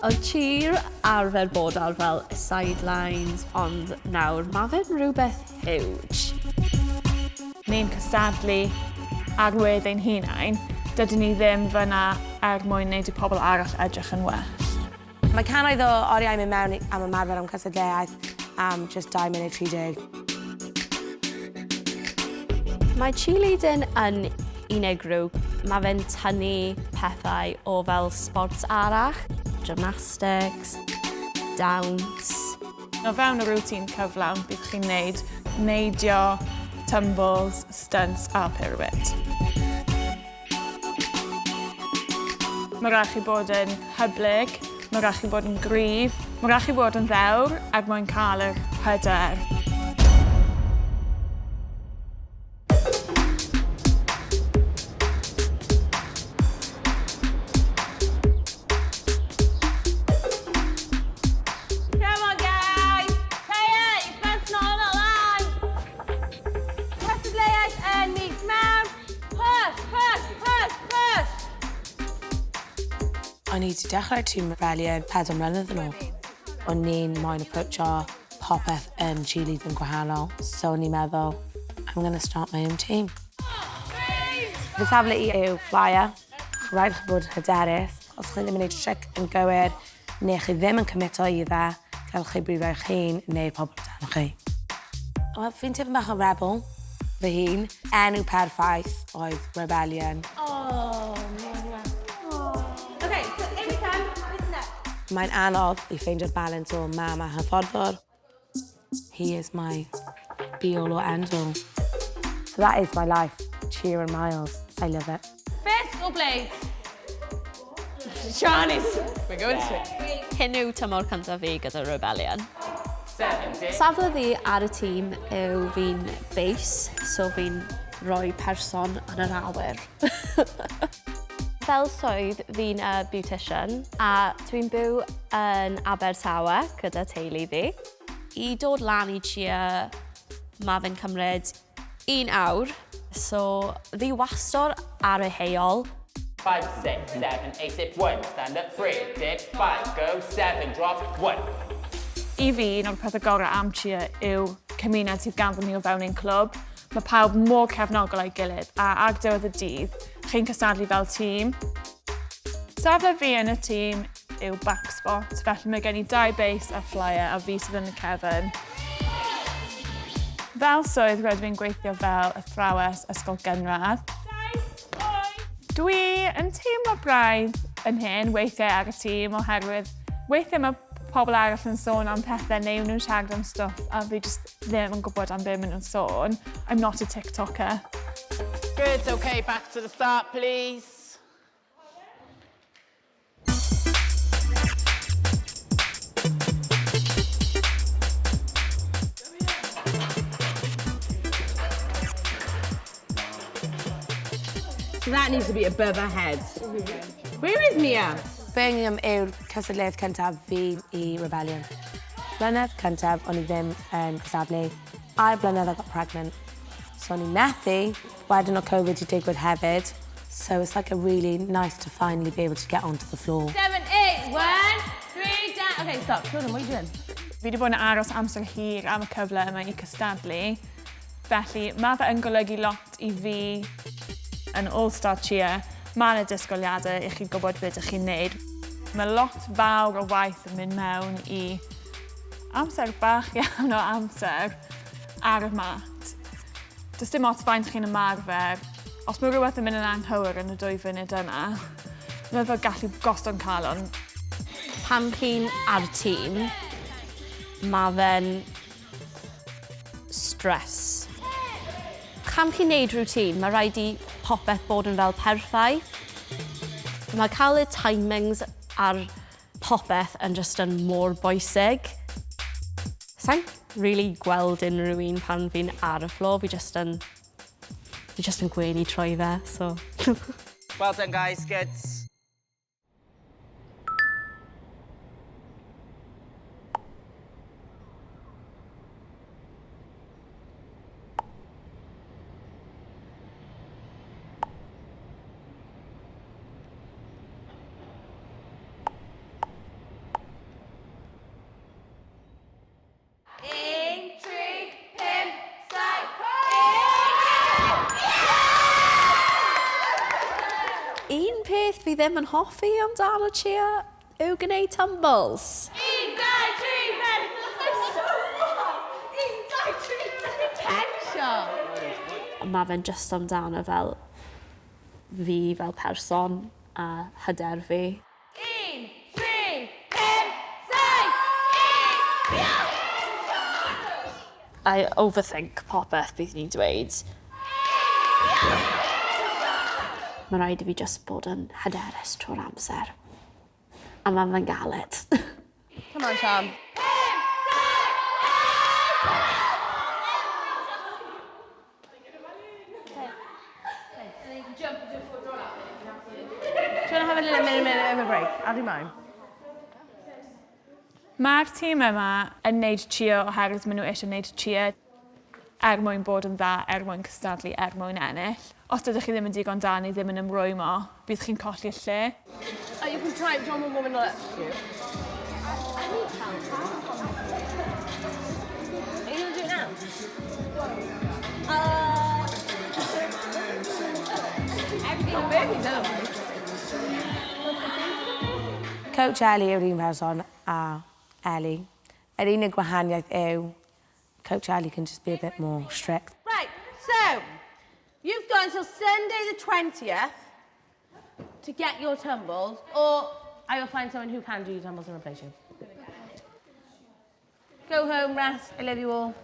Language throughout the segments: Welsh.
Oedd cheer arfer bod ar fel y sidelines, ond nawr mae fe'n rhywbeth huge. Ni'n cystadlu ar wedd ein hunain, dydyn ni ddim fyna er mwyn wneud i pobl arall edrych yn well. Mae cannoedd o oriau yn mynd mewn am ymarfer am cystadleuaeth am just 2 munud 30. Mae cheerleading yn unigryw. Mae fe'n tynnu pethau o fel sports arall, gymnastics, dawns. O fewn y routine cyflawn, bydd chi'n neud neidio, tumbles, stunts a pirouette. Mae rhaid chi bod yn hyblyg, mae rhaid chi bod yn gryf, mae rhaid chi bod yn ddewr er mwyn cael yr hyder. Come on, guys! Hey, first not on the line! Cystadleuaeth yn mis Mawrth. Push, push, push, push! O'n i wedi dechrau tîm Rebellion 4 mlynedd yn ôl. O'n i'n moyn approacho popeth yn cheerleading gwahanol, so o'n i'n meddwl, I'm going to start my own team. Fy safle i yw flyer. Rhaid chi bod yn hyderus. Os chi ddim yn gwneud trick yn gywir, neu chi ddim yn cymito i dde, gadewch chi brifo eich hun neu'r pobl amdano chi. Wel, fi'n tipyn bach o rebel fy hun. Enw perffaith oedd Rebellion. Oh, Okay, so every time, listen up. Mae'n anodd i ffeindio'r balance o mam a hyfforddwr. He is my be-all or end-all. So that is my life, cheer and miles. I love it. Fist or blade? Shanice! We're going to. Hyn yw tymor cyntaf fi gyda Rebellion. Safle fi ar y tîm yw fi'n base, so fi'n rhoi person yn yr awyr. Fel swydd, fi'n a beautician a dwi'n byw yn Abertawe gyda teulu fi. I dod lan i cheer, mae fe'n cymryd 1 awr, so fi wastad ar y heol. 5, 6, 7, 8, dip, 1, stand up, 3, dip, 5, go, 7, drop, 1. I fi, un o'r pethau gorau am cheer yw cymuned sydd ganddyn ni o fewn ein clwb. Mae pawb mor cefnogol a'i gilydd, a ar diwedd y dydd, chi'n cystadlu fel tîm. Safle fi yn y tîm yw back spot, felly mae gen i 2 base a flyer a fi sydd yn y cefn. Fel swydd, rydw i'n gweithio fel athrawes ysgol gynradd. Dwi yn teimlo braidd yn hyn weithiau ar y tîm oherwydd weithiau mae pobl arall yn sôn am pethau neu nhw'n siarad am stwff a fi jyst ddim yn gwybod am be maen nhw'n sôn. I'm not a TikToker. Good, okay, back to the start, please. So that needs to be above our heads. Where is Mia? Birmingham yw'r cystadleuaeth cyntaf fi i Rebellion. Blynedd cyntaf, o'n i ddim yn cystadlu. Ail blynedd, I got pregnant. So o'n i'n methu. Wedyn o Covid i digwydd hefyd. So it's like a really nice to finally be able to get onto the floor. 7, 8, 1, 3, down. Okay, stop. Jordan, what are you doing? Fi wedi bod yn aros amser hir am y cyfle yma i cystadlu. Felly, mae fe yn golygu lot i fi yn All-Star Cheer. Mae yna disgwyliadau i chi gwybod beth ydych chi'n neud. Mae lot fawr o waith yn mynd mewn i amser bach iawn o amser ar y mat. Does dim ots faint chi'n ymarfer. Os mae rhywbeth yn mynd yn anghywir yn y 2 funud yna, mae fel gallu gostwng calon. Pan chi'n ar tîm, mae fe'n stress. Pan chi'n neud routine, mae rhaid i popeth bod yn fel perffaith. Mae cael y timings ar popeth yn just yn mor bwysig. Sa'n really gweld unrhyw un pan fi'n ar y floor, fi just yn gwenu trwy fe, so. Well done, guys, good. Un peth fi ddim yn hoffi amdano cheer yw gwneud tumbles. 1, 2, 3, 4! I'm so fast! 1, 2, 3, 4! Tension! Mae fe'n just amdano fel fi fel person a hyder fi. 1, 3, 5, 7, 8! I overthink popeth bydd ni'n dweud. Mae rhaid i fi just bod yn hyderus trwy'r amser. A mae fe'n galed. Come on, Sian. Do you want to have a little minute of a break? I'll do mine. Mae'r tîm yma yn neud cheer oherwydd maen nhw eisiau neud cheer er mwyn bod yn dda, er mwyn cystadlu, er mwyn ennill. Os dydych chi ddim yn digon da neu ddim yn ymrwymo, bydd chi'n colli'r lle. Oh, you can try. Do you want one woman left you? I need help. Are you going to do it now? Everything burpees otherwise. Coach Ellie yw'r un person a Ellie. Yr unig gwahaniaeth yw Coach Ellie can just be a bit more strict. Right, so, you've got until Sunday the 20th to get your tumbles, or I will find someone who can do your tumbles and replace you. Go home, rest. I love you all.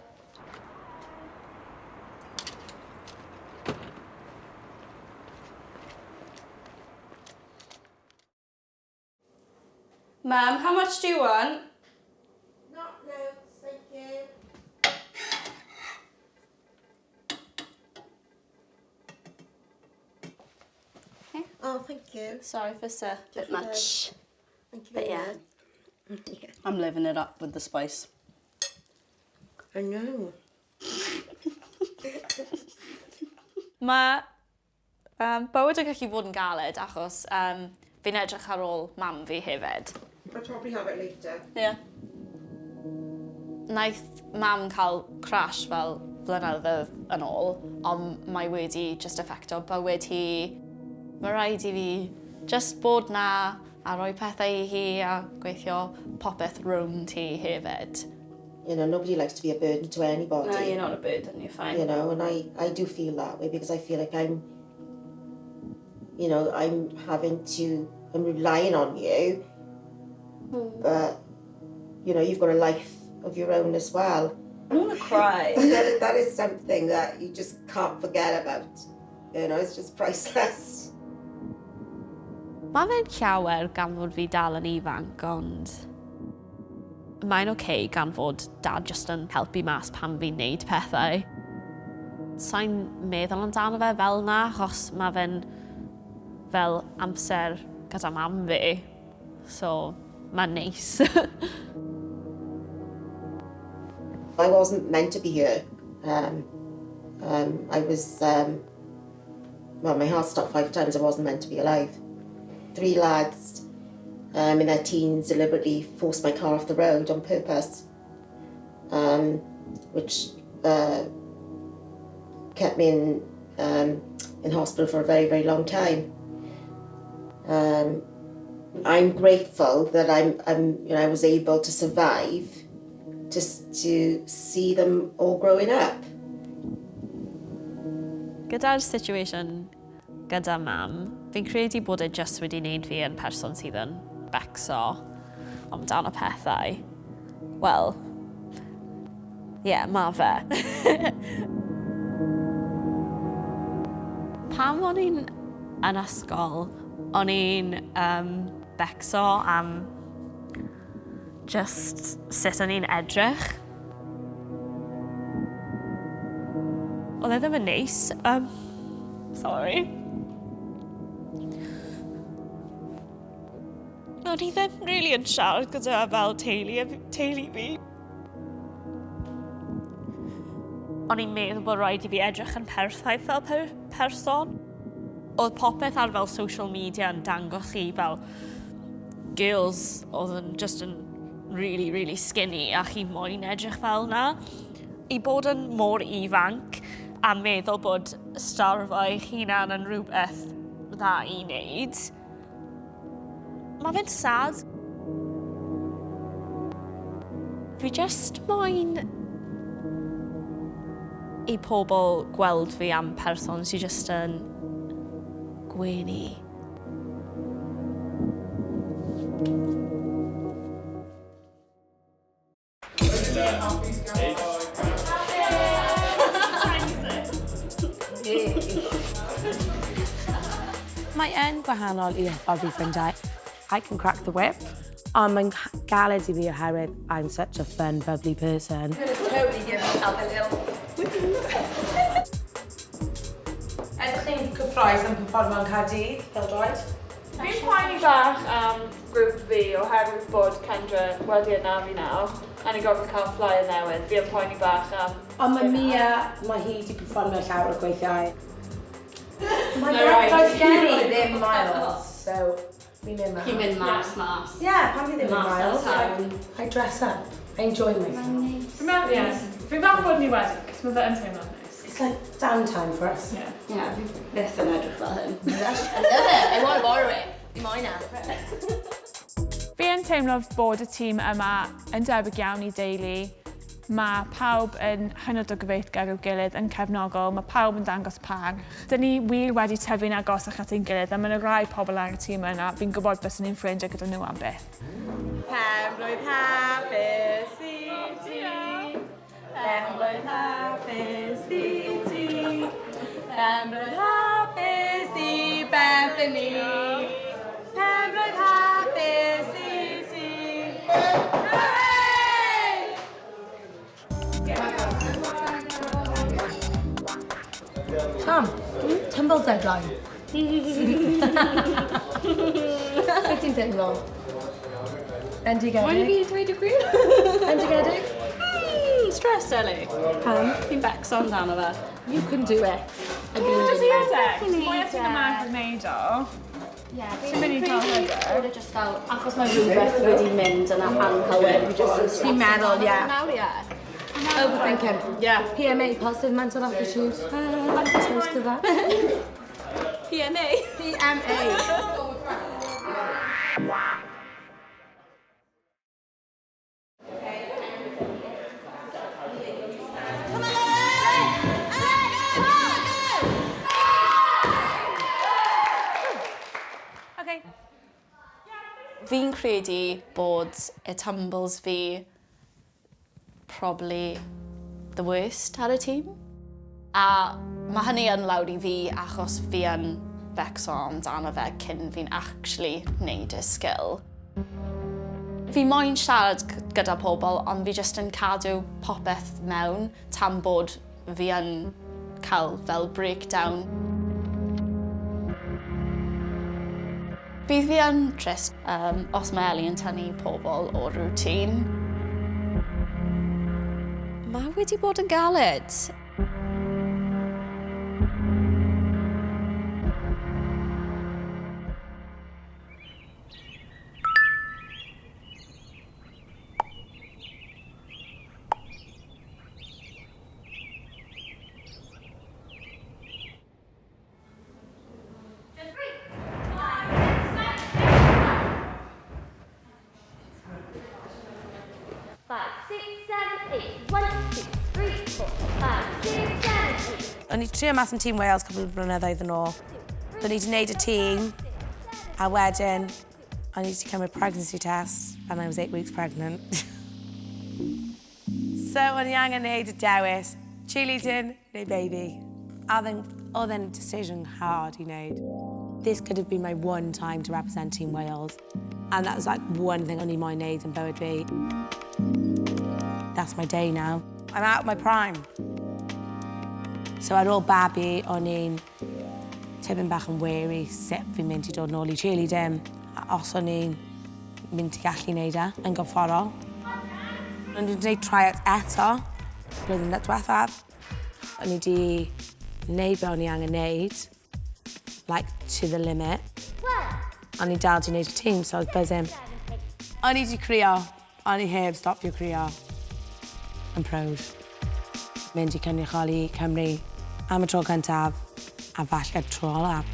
Mum, how much do you want? Not loads, thank you. Oh, thank you. Sorry for a bit much. Thank you But very yeah. much. I'm living it up with the spice. I know. Mae bywyd yn gallu fod yn galed achos fi'n edrych ar ôl mam fi hefyd. I'll probably have it later. Yeah. Naeth mam cael crash fel blynyddoedd yn ôl, ond mae wedi just effecto bywyd hi. Mae rhaid i fi just bod na a rhoi pethau i hi a gweithio popeth rownd hi hefyd. Nobody likes to be a burden to anybody. No, you're not a burden, you're fine. And I do feel that way because I feel like I'm having to, I'm relying on you, but you've got a life of your own as well. I want to cry. That is something that you just can't forget about. It's just priceless. Mae fe'n llawer gan fod fi dal yn ifanc, ond mae'n oce okay gan fod dad just yn helpu mas pan fi'n neud pethau. Sa'n meddwl amdano fe fel na, achos mae fe'n fel amser gyda mam fi. So, mae'n neis. I wasn't meant to be here. My heart stopped 5 times. I wasn't meant to be alive. 3 lads in their teens deliberately forced my car off the road on purpose, which kept me in hospital for a very, very long time. I'm grateful that I was able to survive, just to see them all growing up. Gyda'r situation gyda mam, fi'n credu bod e just wedi wneud fi yn person sydd yn becso amdano pethau. Wel, ie, yeah, ma fe. Pan o'n i'n yn ysgol, o'n i'n becso am just sut o'n i'n edrych. Oedd e ddim yn neis. Sorry. O'n i ddim really yn siarad gyda fel teulu fi. O'n i'n meddwl bod rhaid i fi edrych yn perffaith fel person. Oedd popeth ar fel social media yn dangos chi fel girls oedd yn just yn really, really skinny a chi moyn edrych fel na. I bod yn mor ifanc a meddwl bod starfo eich hunan yn rhywbeth dda i wneud. Mae fe'n sad. Fi just moyn i pobl gweld fi am person sy'n just yn gwenu. Mae yn gwahanol i hyfforddi ffrindiau. I can crack the whip, ond mae'n galed i fi oherwydd I'm such a fun, bubbly person. I'm gonna totally give myself a little... Ydych chi'n cyffroes am perfformio yn Caerdydd, pêl-droed? Fi'n poeni bach am grŵp fi oherwydd bod Kendra wedi anafu nawr a ni'n gorfod cael flyer newydd. Fi yn poeni bach am... Ond mae Mia, mae hi wedi perfformio llawer o gweithiau. Mae does gen i ddim miles, so fi'n mynd mas. Chi'n mynd mas, mas. Yeah, pan fi ddim yn Mas miles, o'r town. I dress up. I enjoy myself. Fi'n meddwl, ie. Fi'n meddwl bod ni wedi, cos mae fe yn teimlo'n neis. It's like downtime for us. Yeah. Yeah, fi byth yn edrych fel hyn. I love it. I want to borrow it. Fi moyn e. Fi yn teimlo bod y tîm yma yn debyg iawn i deulu. Mae pawb yn hynod o gyfeillgar i'w gilydd, yn cefnogol, mae pawb yn dangos parch. Dyn ni wir wedi tyfu'n agosach at ein gilydd a mae yna rai pobl ar y tîm yna, fi'n gwybod byswn ni'n ffrindiau gyda nhw am byth. Pen-blwydd hapus i ti. Pen-blwydd hapus i ti. Pen-blwydd hapus i Bethany. Pen-blwydd hapus i ti. Hooray! Pam? Tumble deadline. Sut ti'n teimlo? Bendigedig? Moyn i fi dweud y gwir? Bendigedig? Stressed, Ellie. Pam? Fi'n becso amdano fe. You can do it. I believe in you. Mwy o ti'n yma yn gwneud o. Ti'n Ti'n mynd i gael hyder. Bod e just fel, achos mae rhywbeth wedi mynd yn anghywir, fi just yn stressed. Ti'n meddwl, ie. Nawr, ie. Overthinking. Yeah. PMA, positive mental attitude. Toast to that. PMA. PMA. Come on, Lily! Go, go! Okay. Fi'n credu bod y tumbles fi probably the worst ar y tîm. A mae hynny yn lawr i fi achos fi yn becso amdano fe cyn fi'n actually neud y skill. Fi moyn siarad gyda pobl, ond fi just yn cadw popeth mewn tan bod fi yn cael fel breakdown. Bydd fi yn trist os mae Ellie yn tynnu pobl o'r routine. Mae wedi bod yn galed. 5, 6, 7, 8. 1, 2, 3, 4, 5, 6, 7, 8. O'n i trio mas am Team Wales cwpl o blynyddoedd yn ôl. O'n i wedi gwneud y tîm, a wedyn o'n i wedi cymryd pregnancy test, and I was 8 weeks pregnant. So o'n i angen gwneud y dewis, cheerleading neu baby. A oedd e'n decision hard i wneud. This could have been my one time to represent Team Wales. And that was like one thing o'n i moyn wneud yn bywyd fi. That's my day now. I'm out of my prime. So ar ôl babi, o'n i'n tipyn bach yn wary sut fi'n mynd i dod nôl i cheerleading. A os o'n i'n mynd i gallu wneud e yn gorfforol. O'n i'n gwneud tryout eto, blwyddyn diwethaf. O'n i wedi wneud be o'n i angen wneud, like to the limit. O'n i dal di wneud y tîm, so I was buzzing. O'n i wedi crio. O'n i heb stopio crio. I'm proud. Mynd i cynrychioli Cymru am y tro cyntaf a falle'r tro olaf.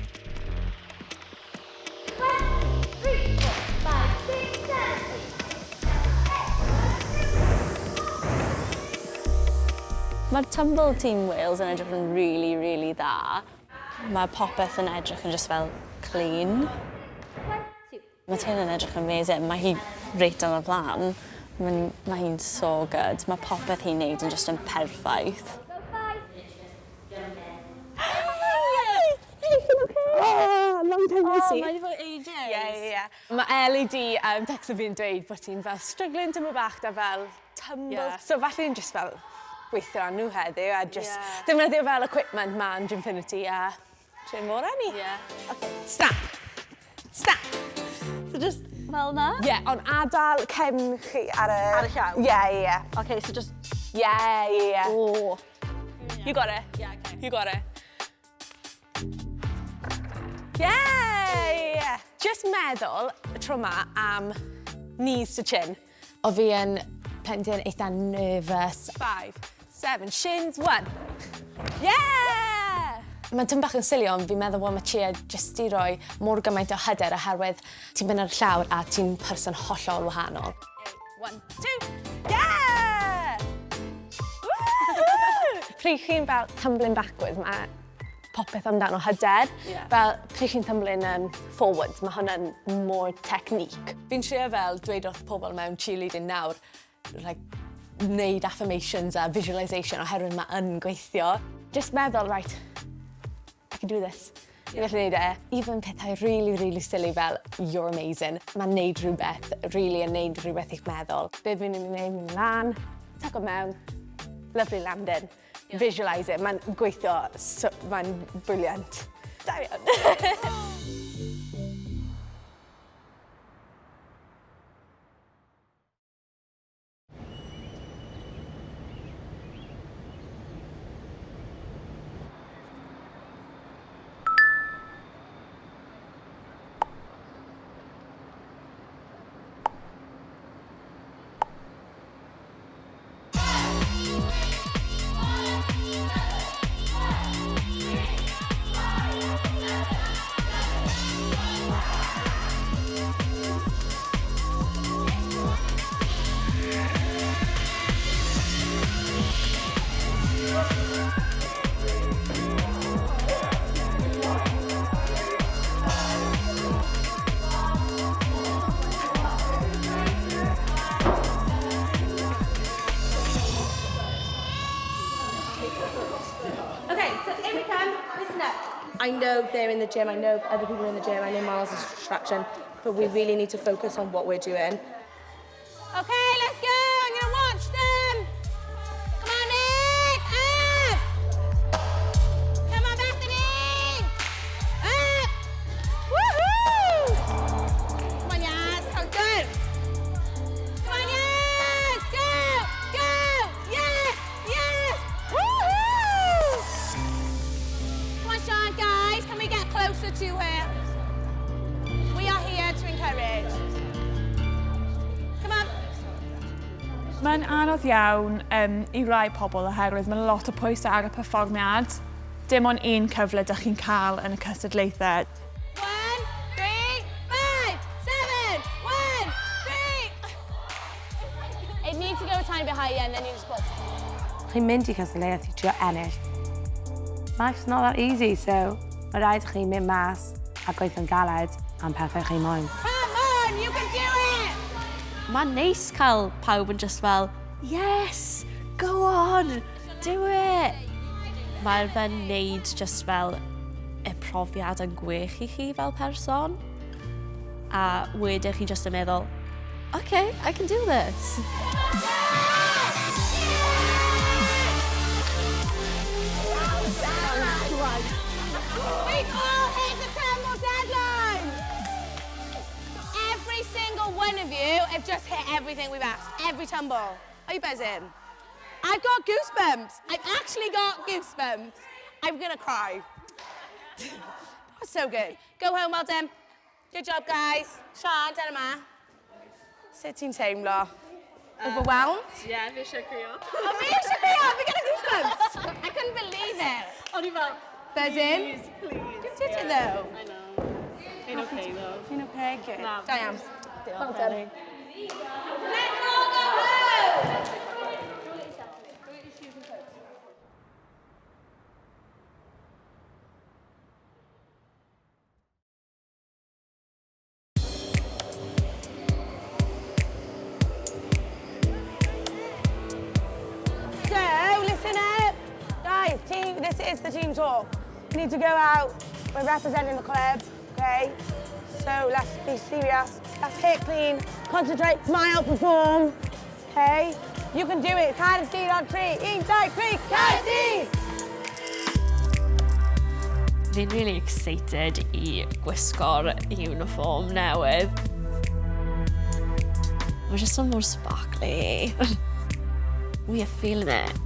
Mae'r Tumble Team Wales yn edrych yn really, really dda. Mae popeth yn edrych yn just fel clean. Mae Taylor yn edrych yn amazing. Mae hi reit ar y blaen. Mae, mae hi'n so good. Mae popeth hi'n neud yn just yn perffaith. Oh, long time no see. Oh, mae wedi bod ages. Yeah, yeah, yeah. Mae Ellie di texto fi'n dweud bod ti'n fel struggling tyma bach da fel tumbles. Yeah. So falle ni'n just fel gweithio ar nhw heddiw a just Yeah. defnyddio fel equipment ma yn Gymfinity a trio ngorau ni. Yeah. Okay. Snap. Snap. So just fel na? Yeah, ond adael cefn chi ar y... Ar y llaw? Yeah, yeah, yeah. Okay, so just... Yeah, yeah, yeah. Oh. You got it. Yeah, okay. You got it. Yeah, yeah. Just meddwl tro ma am knees to chin. O fi yn plentyn eitha nervous. 5, 7, shins, 1. Yeah! Mae'n tyn bach yn silly, ond fi'n meddwl bod mae cheer jyst i roi mor gymaint o hyder oherwydd ti'n mynd ar y llawr a ti'n person hollol wahanol. 1, 2, yeah! Woo! Pryd chi'n fel tumbling backwards, mae popeth amdano hyder. Yeah. Fel pryd chi'n tumbling forwards, mae hwnna'n more technique. Fi'n trio fel dweud wrth pobl mewn cheerleading nawr, like, wneud affirmations a visualisation oherwydd mae yn gweithio. Just meddwl, right, I can do this. Fi'n gallu neud e. Even pethau really, really silly fel you're amazing, mae'n neud rhywbeth, really yn neud rhywbeth i'ch meddwl. Be fi'n mynd i wneud, mynd lan, tuck o mewn, lovely landing. Yeah. Visualise it, mae'n gweithio, so, mae'n brilliant. Da iawn. Okay, so here we come. Listen up. I know they're in the gym, I know other people are in the gym, I know Miles is a distraction, but we really need to focus on what we're doing. Okay, let's go! I'm gonna watch them! Come on, Nick! Up! Come on, Bethany! Up! Woohoo! Come on, Yaz, so good! Come on, Yaz! Go! Go! Yes! Yes! Woohoo! Come on, Sean, guys, can we get closer to her? We are here to encourage. Come on. Mae'n anodd iawn i rai pobl oherwydd mae lot o pwysau ar y perfformiad. Dim ond un cyfle dych chi'n cael yn y cystadlaethau. 1, 3, 5, 7, 1, 3. It needs to go a tiny bit higher and then you just put. Chi'n mynd i cystadleuaeth i trio ennill. Life's not that easy, so mae rhaid i chi mynd mas a gweithio'n galed am pethau chi moyn. Come on, you can do it! Mae'n neis cael pawb yn just fel, yes, go on, do it. Mae'r fe'n neud just fel y profiad yn gwych i chi fel person. A wedyn chi just yn meddwl, okay, I can do this. We've all hit the tumble deadline! Every single one of you have just hit everything we've asked. Every tumble. Are you buzzing? I've got goosebumps. I've actually got goosebumps. I'm gonna cry. That was so good. Go home, well done. Good job, guys. Sian, dyna ma. Sut ti'n teimlo? Overwhelmed? Yeah, fi eisiau crio. O, fi eisiau crio! Fi gyda goosebumps! I couldn't believe it. O'n i fel, Buzzing? please, please. You did it though. I know. Fi'n okay though. Fi'n okay, good. Na. Da iawn. Well done. Let's all go home! This is the team talk. We need to go out. We're representing the club, okay? So let's be serious. Let's hit clean, concentrate, smile, perform, okay? You can do it. Caerdydd on tri. Un, dau, tri, Caerdydd! Fi'n really excited i gwisgo'r uniform newydd. Mae jyst yn mor sparkly. We are feeling it.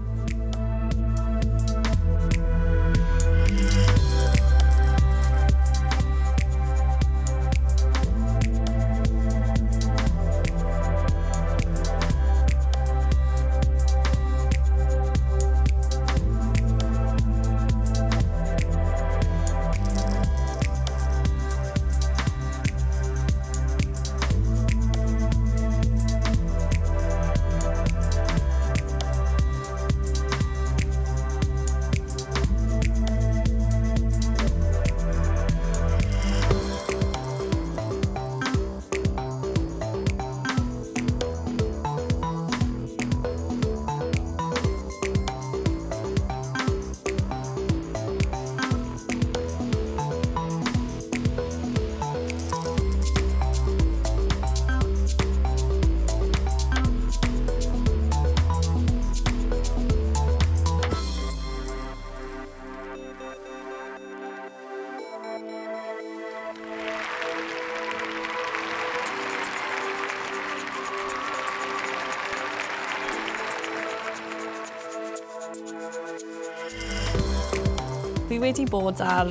Fi wedi bod ar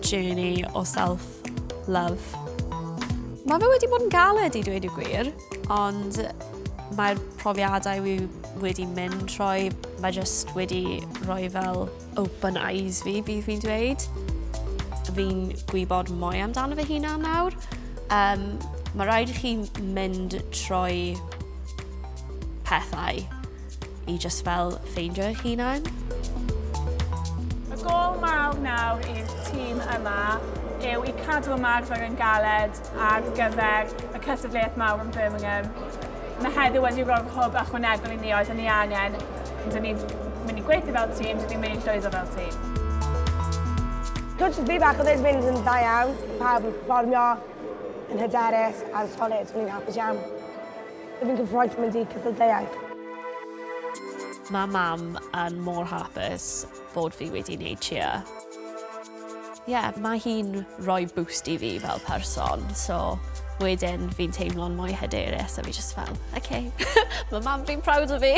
journey o self-love. Mae fe wedi bod yn galed i dweud y gwir, ond mae'r profiadau wi wedi mynd trwy, mae jyst wedi rhoi fel open eyes fi, bydd fi'n dweud. Fi'n gwybod mwy amdano fy hunan nawr. Um, mae rhaid i chi mynd trwy pethau i just fel ffeindio eich hunain. Y gol mawr nawr i'r tîm yma yw i cadw ymarfer yn galed ar gyfer y cystadleuaeth mawr yn Birmingham. Mae heddiw wedi rhoi'r hwb ychwanegol i ni oedd yn ei angen. Dyn ni'n mynd i gweithio fel tîm, dyn ni'n mynd i llwyddo fel tîm. Coaches feedback oedd wedi mynd yn dda iawn. Pawb yn performio, yn hyderus a'n solid, so ni'n hapus iawn. Fi'n cyffroes yn mynd i cystadleuaeth. Mae mam yn mor hapus bod fi wedi wneud cheer. Ie, yeah, mae hi'n rhoi boost i fi fel person, so wedyn fi'n teimlo'n mwy hyderus a fi just fel, okay, mae mam fi'n proud o fi.